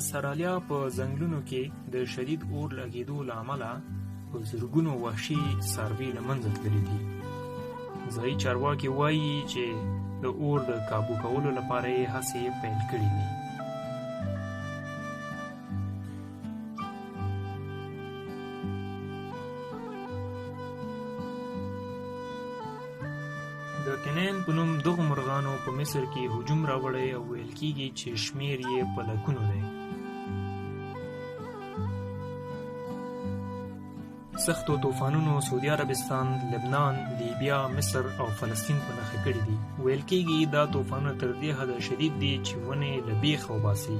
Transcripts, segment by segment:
استرالیا په ځنګلونو کې د شدید اور لګېدو له امله په زرګونو وحشي څاروي له منځه تللي دي. ځایي چارواکي وایي چې د اور د کابو کولو لپاره یې هڅې پیل کړې دي. د تنین په نوم دغو مرغانو په مصر کې هجوم راوړی او ویل کیږي چې شمیر یې په لکونو دی. سختو طوفانونو سعودي عربستان، لبنان، لیبیا، مصر او فلسطین په نښه کړي دي. ویل کیږي دا طوفانونه تر دې حده شدید دي چې ونې له بیخه وباسي.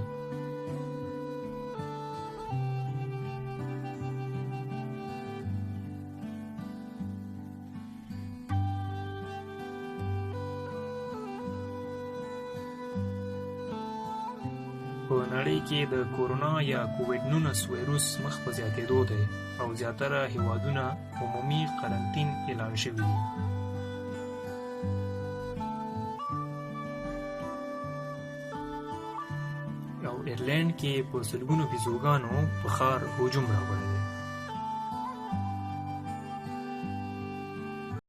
په نړۍ کې د کورونا یا کوویډ 19 ویروس مخ په زیاتېدو دی او زیاتره هیوادونه عمومي قرنطین اعلان شوي دي. او ایرلینډ کې په سلګونو بیزوګانو په ښار هجوم راوړی دی.